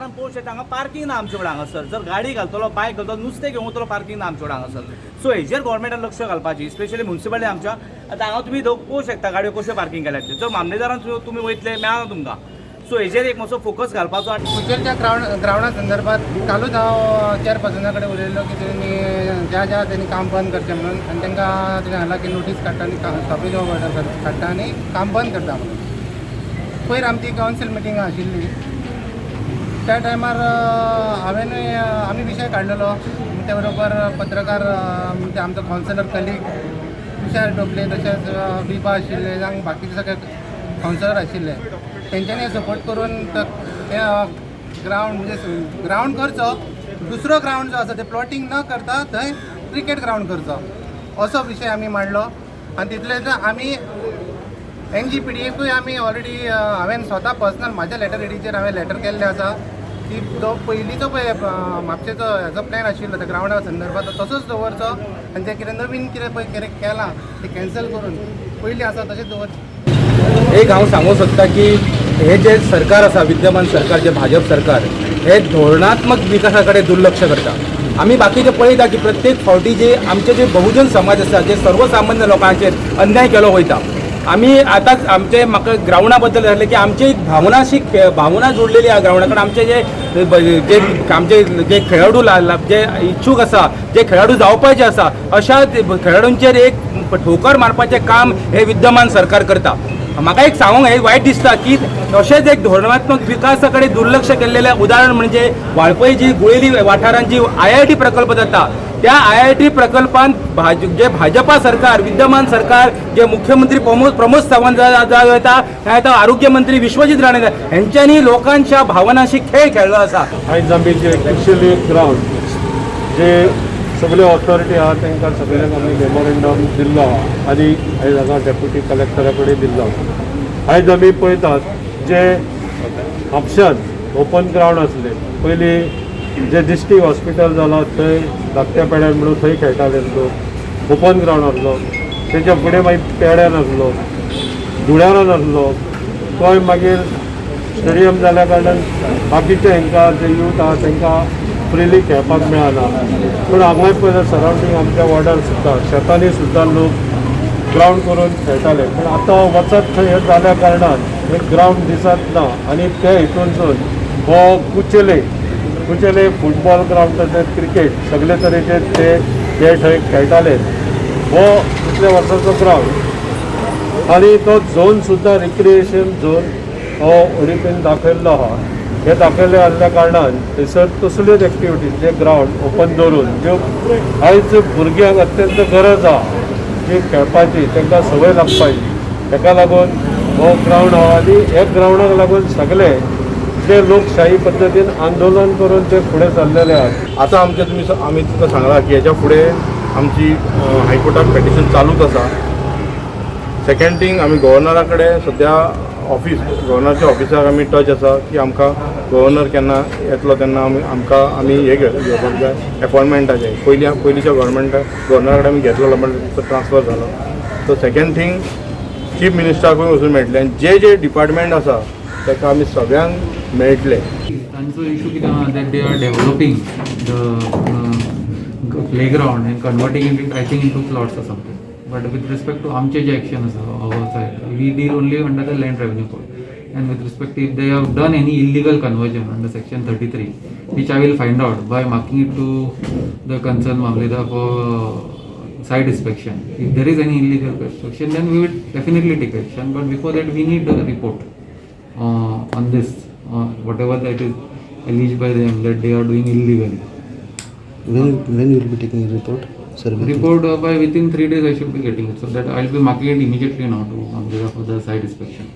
पळोवंक शकता, हांगा पार्किंग ना आमचे कडेन. हांगासर जर गाडी घालतलो, बायक घालतलो, नुस्तें घेवंक वतलो, पार्किंग ना आमचे कडेन हांगासर. सो हेजेर गोवोरमेंटान लक्ष घालपाची, स्पेशली म्युन्सिपालिटी आमच्या. आतां हांगा तुमी पळोवंक शकता गाडयो कश्यो पार्किंग केल्यात त्यो. जर मामलेदारान तुमी वयतले, मेळना तुमकां. सो हेजेर एक मातसो फोकस घालपाचो आनी कुचेलच्या ग्रावंडा संदर्भात कालूच हांव चेअरपर्सना कडेन उलयल्लो की तेणी ज्या ज्या तेणी काम बंद करचें म्हणून आनी तांकां तेणी सांगलां की नोटीस काडटा आनी स्टॉपेज ऑर्डर काडटा आनी काम बंद करता म्हणून. पयर आमची कावन्सील मिटींग आशिल्ली, त्या टायमार हांवें आमी विशय काडलेलो. त्या बरोबर पत्रकार, म्हणजे आमचो कावन्सिलर कलीग तुषार टोपले, तशेंच विभा आशिल्ले, जावं बाकीचे सगळे कावन्सिलर आशिल्ले, तेंच्यांनी सपोर्ट करून ते ग्रावंड, म्हणजे ग्रावंड करचो, दुसरो ग्रावंड जो आसा ते प्लॉटींग न करता थंय क्रिकेट ग्रावंड करचो, असो विशय आमी मांडलो. आनी तितलेच आमी एनजीपीडीएकूय आमी ऑलरेडी, हांवें स्वता पर्सनल म्हाज्या लेटर हेडीचेर हांवें लेटर केल्लें आसा की जो पयलींचो पळय म्हापशेचो हेजो प्लॅन आशिल्लो त्या ग्रावंडा संदर्भात, तो तसोच दवरचो आनी तें कितें नवीन कितें पळय कितें केलां तें कॅन्सल करून पयलीं आसा तशेंच दवरचें. एक हांव सांगूंक सोदता की हे जे सरकार आसा, विद्यमान सरकार, जे भाजप सरकार, हे धोरणात्मक विकासा कडेन दुर्लक्ष करता. आमी बाकीचे पळयता की प्रत्येक फावटी जे आमचे जे बहुजन समाज आसा, जे सर्वसामान्य लोकांचेर अन्याय केलो वयता. आमी आतांच आमचे म्हाका ग्रावंडा बद्दल जालें की आमची एक भावना अशी भावना जोडलेली आहा ग्रावंडा कडेन. आमचे जे जे आमचे जे खेळाडू जे इच्छूक आसा, जे खेळाडू जावपाचे आसा, अशा खेळाडूंचेर एक ठोकर मारपाचें काम हे विद्यमान सरकार करता. म्हाका एक सांगूंक हे वायट दिसता की अशेंच एक धोरणात्मक विकासा कडेन दुर्लक्ष केल्लेलें उदाहरण म्हणजे वाळपय जी गुळेली वाठारांत जी आयआयटी प्रकल्प जाता, त्या आयआयटी प्रकल्पान जे भाजपा सरकार, विद्यमान सरकार, जे मुख्यमंत्री प्रमोद प्रमोद सावंत जावं येता, आतां आरोग्य मंत्री विश्वजीत राणे, हेंच्यांनी लोकांच्या भावनांशी खेळ खेळ्ळो आसा. आयज आमी जे कुचेली ग्रावंड जे सगळे ऑथॉरिटी आहा, तांकां सगळ्यांक आमी मेमोरेंडम दिल्लो आहा आनी आयज हांगा डेप्युटी कलेक्टरा कडेन दिल्लो आहा. आयज आमी पळयतात जे म्हापश्यांत ओपन ग्रावंड आसले पयलीं, जे डिस्ट्रिक्ट हॉस्पिटल जाला थंय धाकट्या पेड्यान म्हणून थंय खेळटाले लोक, ओपन ग्रावंड आसलो. तेच्या फुडें मागीर पेड्यान आसलो, धुळेरान आसलो, तोय मागीर स्टेडियम जाल्या कारणान बाकीचे हांकां जे यूथ आहा तांकां फ्रिली खेळपाक मेळना. पूण हांगाय पळयल्यार सरावंडींग आमच्या वॉर्डार सुद्दां शेतांनी सुद्दां लोक ग्रावंड करून खेळटाले. पूण आतां वचत थंय हें जाल्या कारणान एक ग्रावंड दिसत ना. आनी ते हितूनसून हो कुचेले कुचेले फुटबॉल ग्रावंड तशेंच क्रिकेट सगळे तरेचे ते ते थंय खेळटाले. हो कितल्या वर्सांचो ग्रावंड आनी तो झोन सुद्दां रिक्रिएशन झोन हो ओडीपीन दाखयल्लो आहा. हे दाखयल्ले आसल्या कारणान थंयसर तसल्योच एक्टिविटीज जे ग्रावंड ओपन दवरून ज्यो आयज भुरग्यांक अत्यंत गरज आहा जी खेळपाची, तांकां संवय लागपाची, ताका लागून हो ग्रावंड आहा. आनी ह्या ग्रावंडाक लागून सगळे जे लोकशाही पद्दतीन आंदोलन करून ते फुडें सरलेले आहात. आतां आमचे तुमी आमी तुका सांगलां की हेच्या फुडें आमची हायकोर्टात पेटिशन चालूच आसा. सेकंड थिंग, आमी गव्हर्नरा कडेन सद्या ऑफिस, गव्हर्नरच्या ऑफिसाक आमी टच आसा की आमकां गव्हर्नर केन्ना येतलो तेन्ना आमी आमकां आमी हे घेवपाक जाय, एपॉयंटमेंटाचें. पयलीं पयलींच्या गव्हर्मेंटा गव्हर्नरा कडेन आमी घेतलेलो, पण तो ट्रान्सफर जालो. सो सेकंड थिंग, चीफ मिनिस्टराकूय वचून मेळटलें आनी जे जे डिपार्टमेंट आसा ताका आमी सगळ्यांक मेळटले. तांचो इशू कितें आहा, that they are developing the playground and converting it, I think, into plots or something. But with respect to आमचे जे एक्शन आसा, our side, we deal only under the Land Revenue Code, and with respect to if they have done any illegal conversion under section 33, which I will find out by marking it to the concerned Mamlatdar for site inspection. If there is any illegal construction, then we will definitely take action. But before that, we need a report on this, whatever that is alleged by them that they are doing illegally. When you will be taking a report, sir? Report by within 3 days I should be getting it, so that I'll be marking it immediately now to Mamlatdar for the site inspection.